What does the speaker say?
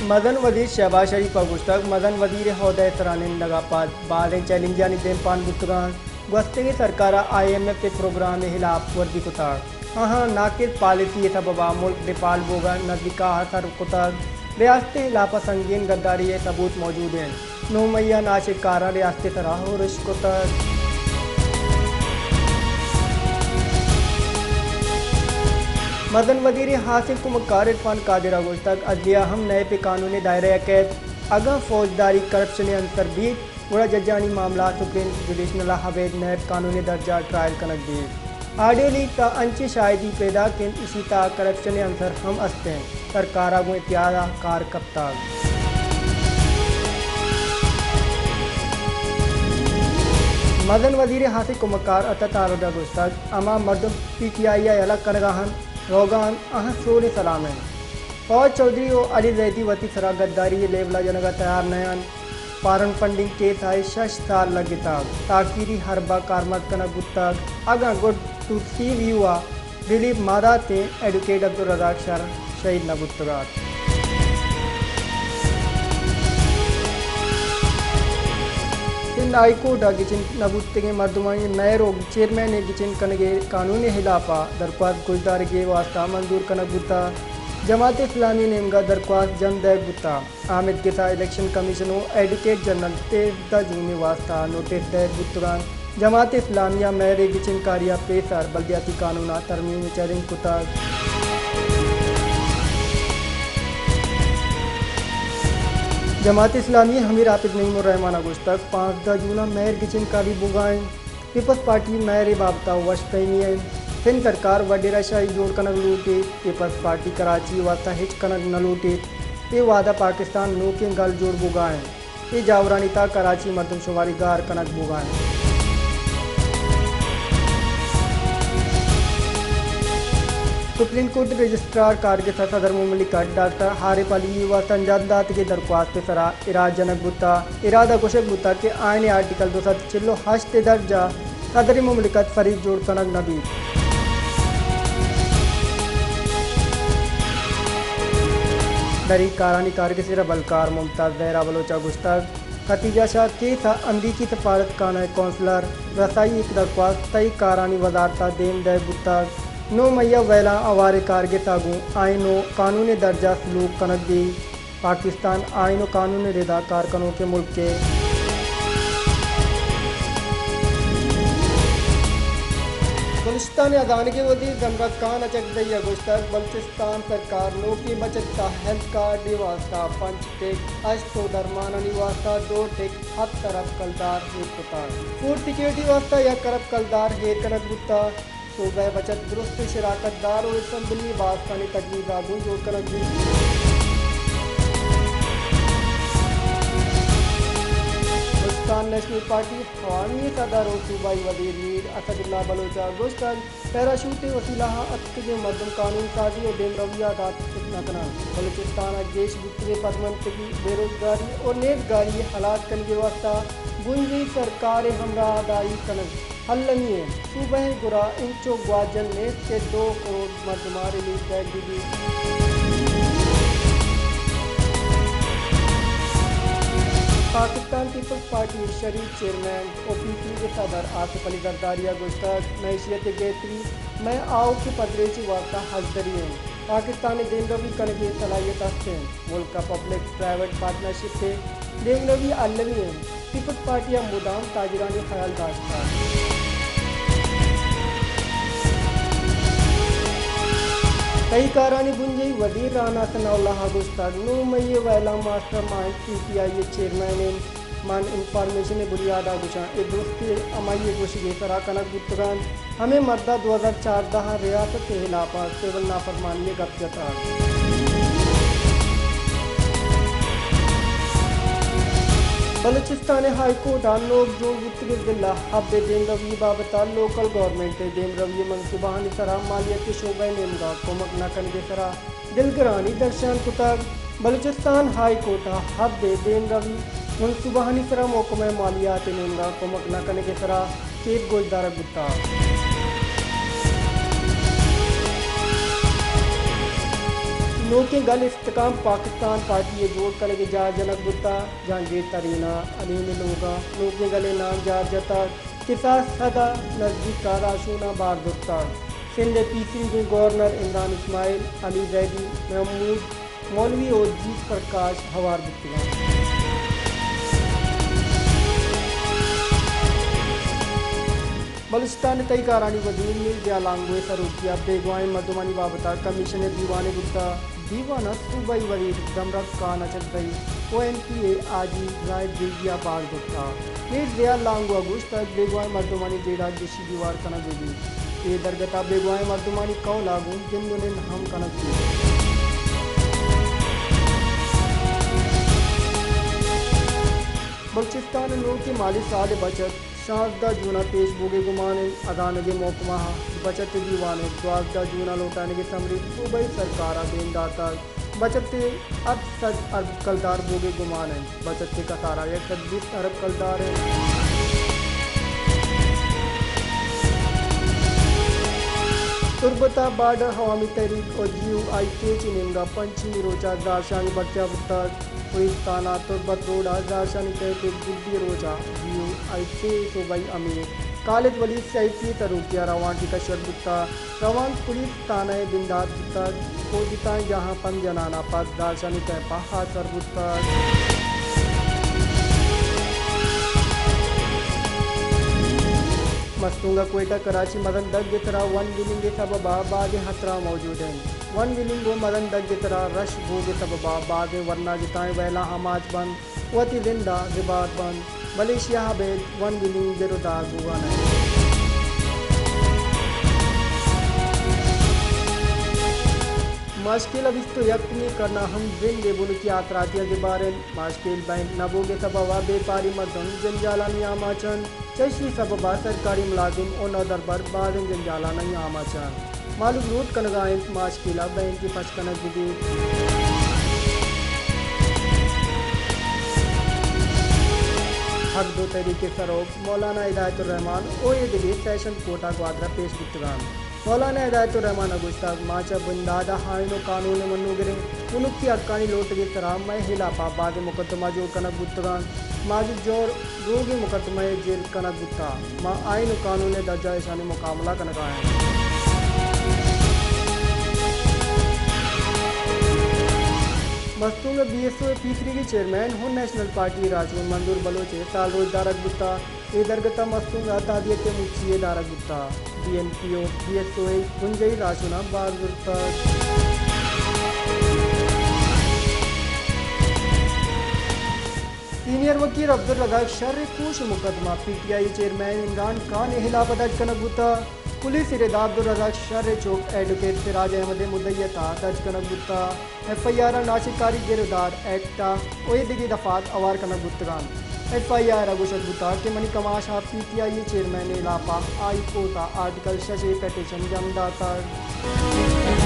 مزن وزیر شہباز شریف ءَ گوشتگ، مزن وزیر ءِ عہدہ ءِ سرا نندگ ءَ پد بازیں چیلنجانی دیمپان بوتگ اَنت۔ گوستگیں سرکار ءَ آئی ایم ایف ءِ پروگرام ءِ ہلاپ ورزی کتگ۔ آہاں ناقص پالیسی ءِ سبب ءَ ملک ڈیفالٹ بوگ ءِ نزیک ءَ سر کتگ۔ ریاست ءِ ہلاپ ءَ سنگین غداری ءِ ثبوت موجود اَنت۔ نو مئی ءَ ناشرکاراں ریاست ءِ سرا ہورش کتگ۔ مزن وزیر ءِ ہاسیں کمکار عرفان قادر ءَ گوشتگ، عدلیہ ہم نیب ءِ قانون ءِ دائرہ ءَ کیت۔ اگاں فوجداری کرپشن ءِ عنصر بیت، گڑا ججانی معاملہ سپریم جوڈیشنل ءَ ابید نیب قانون ءِ درجہ ءَ ٹرائل کنگ بیت۔ آڈیو لیک ءَ انچیں شاہدی پیداک اِنت، ایشی تہا کرپشن ءِ عنصر ہم است اِنت۔ سرکار ءَ گوں احتیاط ءَ کار کپتگ۔ مزن وزیر ءِ ہاسیں کمکار عطا تارڑ ءَ گوشتگ، ہما مردم پی ٹی آئی ءَ یلہ کنگ ءَ اَنت، روگ ءَ اَنت، آہاں سولیں سلام اِنت۔ فواد چوہدری ءُ علی زیدی وتی سرا غداری ءِ لیبل ءَ جنگ ءَ تیار نہ اَنت۔ فارن فنڈنگ کیس ءَ شش سال لگتگ، تاخیری حربہ کارمرز کنگ بوتگ۔ اگاں گڈ ٹو سی ویو ءَ ریلیف ما داتیں، ایڈوکیٹ عبدالرزاق شر شہید نہ بوتگ اَت۔ سندھ ہائی کورٹ ءَ گچین نہ بوتگیں مردمانی میئر ءُ چیئرمین ءِ گچین کنگ ءِ قانون ءِ ہلاپ ءَ درخواست گوشدارگ ءِ واستہ منظور کنگ بوتگ۔ جماعت اسلامی ءِ نیمگ ءَ درخواست جند دئیگ بوتگ۔ آمید گس ءَ الیکشن کمیشن ءُ ایڈوکیٹ جنرل تیزدہ جون ءِ واستہ نوٹس دئیگ بوتگ اَنت۔ جماعت اسلامی ءَ میئر ءِ گچین کاری ءَ پیسر بلدیاتی قانون ءِ ترمیم ءَ چیلنج کتگ۔ جماعت اسلامی ءِ امیر حافظ نعیم الرحمان ءَ گوشتگ، پانزدہ جون ءَ میئر گچین کاری بوگ ءَ اِنت۔ پیپلز پارٹی میئر ءِ بابت ءَ وش فہمی اِنت۔ سندھ سرکار وڈیرہ شاہی جوڑ کنگ لوٹ ایت، پیپلز پارٹی کراچی ءِ واستہ ہچ کنگ نہ لوٹ ایت۔ اے وہد ءَ پاکستان نوکیں گل جوڑ بوگ ءَ اِنت۔ اے جاورانی تہا کراچی ءِ مردم شماری گار کنگ بوگ ءَ اِنت۔ سپریم کورٹ ءِ رجسٹرار کارگس ءَ صدر مملکت ڈاکٹر عارف علوی ءِ واستہ جند داتگیں درخواست ءِ سرا اعراض جنگ بوتگ۔ اعراض ءَ گوشگ بوتگ کہ آئین ءِ آرٹیکل دو سد چل ءُ ہشت ءِ درج ءَ صدر مملکت فریق جوڑ کنگ نہ بیت۔ دری کارانی کارگس ءِ ربلکار ممتاز زہرا بلوچ ءَ گوشتگ، ختیجہ شاہ کیس ءَ امریکی سفارت خانہ ءِ قونصلر رسائی ءِ یک درخواست تئی کارانی وزارت ءَ دیم دئیگ بوتگ۔ نو مئی ءَ ویلاں ہوار ءِ کارگس ءَ گوں آئین ءُ قانون ءِ درجہ ءَ سلوک کنگ بیت۔ پاکستان آئین ءُ قانون ءِ ردا کار کنوکیں ملکے۔ بلوچستان ءِ ہزانگیں وزیر زمرد خان اچکزئی ءَ گوشتگ، بلوچستان سرکار نوکیں بچت ءِ ہیلتھ کارڈ ءِ واستہ پنچ ٹک، اشت ءُ درمانانی واستہ دو ٹک ہپت ارب کلدار ایر کتگ۔ فوڈ سیکورٹی ءِ واستہ یک ارب کلدار ایر کنگ بوتگ۔ صوبہ ءِ بچت درست شراکت دار ءُ اسمبلی ءِ باسکانی تجویز ءَ گوں جوڑ کنگ بیت۔ بلوچستان نیشنل پارٹی ءِ عوامی صدر ءُ صوبائی وزیر میر اسد اللہ بلوچ ءَ گوشتگ، پیراشوٹ ءِ وسیلہ ءَ اتکگیں مردم قانون سازی ءُ دیمروی ءَ دات نہ کن اَنت۔ بلوچستان ءَ گیش بوتگیں پدمنتگی، بے روزگاری ءُ نیزگاری ءِ ہلاس کنگ ءِ واستہ بنجی سرکار ءِ ہمراہ داری کنگ المی اِنت۔ صوبہ ءِ گورا انچو گواچن نیست کہ دو کروڑ مردم ءَ ریلیف دئیگ بہ بیت۔ پاکستان پیپلز پارٹی ءِ شریک چیئرمین ءُ پی پی ءِ صدر آصف علی زرداری ءَ گوشتگ، معیشت ءِ گہتری مئے آؤکیں پدریچ ءِ واستہ ہژدری اِنت۔ پاکستان ءَ دیمروی کنگ ءِ صلاحیت است اِنت۔ ملک ءَ پبلک پرائیویٹ پارٹنرشپ ءِ دیمروی المی اِنت۔ پیپلز پارٹی ءَ مدام تاجرانی ہیال داشتگ۔ تہی کارانی بنجاہی وزیر رانا ثناء اللہ ءَ گوشتگ، نو مئی ءِ ویلاں master mind P T I ءِ چیئرمین اِنت۔ من انفارمیشن ءِ بنیاد ءَ گوشاں، اے درستیں ہمائی ءِ گوشگ ءِ سرا کنگ بوتگ اَنت۔ ہمے مرد ءَ دو ہزار چاردہ ءَ ریاست ءِ ہلاپ ءَ سول نافرمانی ءِ گپ جتگ۔ بلوچستان ءِ ہائی کورٹ ءَ نوک جوڑ بوتگیں ضلع حب ءِ دیمروی ءِ بابت ءَ لوکل گورنمنٹ ءِ دیمروی ءِ منصوبہانی سرا مالیاتی شعبہ ءِ نیمگ ءَ کمک نہ کنگ ءِ سرا دلگرانی درشان کتگ۔ بلوچستان ہائی کورٹ ءَ حب ءِ دیمروی منصوبہانی سرا محکمہ مالیات ءِ نیمگ ءَ کمک نہ کنگ ءِ سرا کیس گوشدارگ بوتگ۔ نوکیں گل استحکام پاکستان پارٹی ءِ جوڑ کنگ ءِ جار جنگ بوتگ، جہانگیر ترین ءَ علیم ءِ لوگ ءَ نوکیں گل ءِ نام جار جتگ۔ کساس سد ءَ نزیک ءَ راہشوناں بار زرتگ۔ سندھ ءِ پیسریگیں گورنر عمران اسماعیل، علی زیدی، محمود مولوی ءُ جیت پرکاش ہوار بوتگ انت۔ بلوچستان ءِ تہی کارانی وزیر میر ضیاء لانگو ءِ سروکی ءَ بیگواہیں مردمانی بابت ءَ کمیشن ءِ دیوانے بوتگ۔ دیوان ءَ صوبائی وزیر زمرد خان اچکزئی ءُ ایم پی اے حاجی زاہد بیگی ءَ بار زرتگ۔ میر ضیاء لانگو ءَ گوشتگ، بیگواہیں مردمانی جیڑہ گیشی گیوار کنگ بہ بیت۔ اے درگت ءَ بیگواہیں مردمانی کہول ءَ گوں جند ءُ نند ہم کنگ بہ بیت۔ بلوچستان ءِ نوکیں مالی سال ءِ بچت شانزدہ جون ءَ پیش بوگ ءِ گمان انت۔ ہزانگیں محکمہ ءَ بچت ءِ دیوان ءِ دوازدہ جون ءَ لوٹائینگ ءِ سمریگ صوبائی سرکار ءَ دیم داتگ۔ بچت ءِ ہپت سد ارب کلدار بوگ ءِ گمان انت۔ بچت ءِ کسارہ یک سد بیست ارب کلدار انت۔ تربت ءَ بارڈر عوامی تحریک ءُ جی یو آئی کے چہ نیمگ ءَ پنچمی روچ ءَ زہرشانی برجاہ بوتگ۔ پولیس تھانہ تربت روڈ ءَ زہرشانی تحت ءِ گڈی روچ ءَ جی یو آئی کے صوبائی امیر خالد ولی سیفی ءِ سروکی ءَ روانٹی کشگ بوتگ۔ روانک پولیس تھانہ ءِ بندات بوتگ۔ کودتائیں جاہاں پنچ جنان ءَ پد زہرشانی کیمپ ءَ آسر بوتگ۔ مستونگ ءَ کوئٹہ کراچی مزن دگ ءِ سرا ون ویلنگ ءِ سبب ءَ بازیں ہترہ موجود انت۔ ون ویلنگ ءُ مزن دگ ءِ سرا رش بوگ ءِ سبب ءَ بازیں ورناجتائیں ویلاں آماچ بنت۔ وتی زند ءَ زبہر بنت، بلے ایشی ءَ ابید ون ویلنگ گر ءُ دار بوگا نہ انت۔ ماشکیل ءَ بیست ءُ یکمی کرن ءَ ہم زند ءِ بنکی آسراتی ءَ زبہر انت۔ ماشکیل بینک نہ بوگ ءِ سبب ءَ بیپاری مردم جنجالانی آماچ انت۔ چہ ایشی سبب ءَ سرکاری ملازم ءُ نودربر بازیں جنجالانی آماچ انت۔ مہلوک لوٹ کنگ ءَ انت ماشکیل ءَ بینک ءَ پچ کنگ بہ بیت۔ حق دو تحریک ءِ سروک مولانا ہدایت الرحمان ءُ اے دگہ سیشن کورٹ ءَ گوادر ءَ پیش بوتگ انت۔ مولانا ہدایت الرحمان ءَ گوشتگ، ما چہ بندات ءَ آئین ءُ قانون ءِ منوگر ایں، بنکی حقانی لوٹگ ءِ سرا مئے ہلاپ ءَ بازیں مقدمہ جوڑ کنگ بوتگ انت۔ ماجد جوہر روگیں مقدمہ ءَ جیل کنگ بوتگ۔ ما آئین ءُ قانون ءِ درجہ ءَ ایشانی مقابلہ کنگ ءَ ایں۔ مستونگ ءِ بی ایس او ءِ پیسریگیں چیئرمین ءُ نیشنل پارٹی ءِ راہشون منظور بلوچ ءِ سالروچ دارگ بوتگ۔ اے درگت ءَ مستونگ ءَ تعزیت ءِ مچی یے دارگ بوتگ۔ بی این پی ءُ بی ایس او ءِ بنجاہی راہشوناں بار زرتگ۔ سینئر وکیل عبدالرزاق شر ءِ کوش ءِ مقدمہ پی ٹی آئی ءِ چیئرمین عمران خان ءِ ہلاپ ءَ درج کنگ بوتگ۔ پولیس ءِ رد ءَ عبدالرزاق شر ءِ چک ایڈوکیٹ سراج احمد ءِ مدعیت ءَ درج کنگ بوتگ۔ ایف آئی آر ءَ ناشرکاری گر ءُ دار ایکٹ ءَ ءُ اے دگہ دفعات ہوار کنگ بوتگ انت۔ ایف آئی آر ءَ گوشگ بوتگ کہ منی کماش ءَ پی ٹی آئی ءِ چیئرمین ءِ ہلاپ ءَ ہائی کورٹ ءَ آرٹیکل شش ءِ پٹیشن جم داتگ۔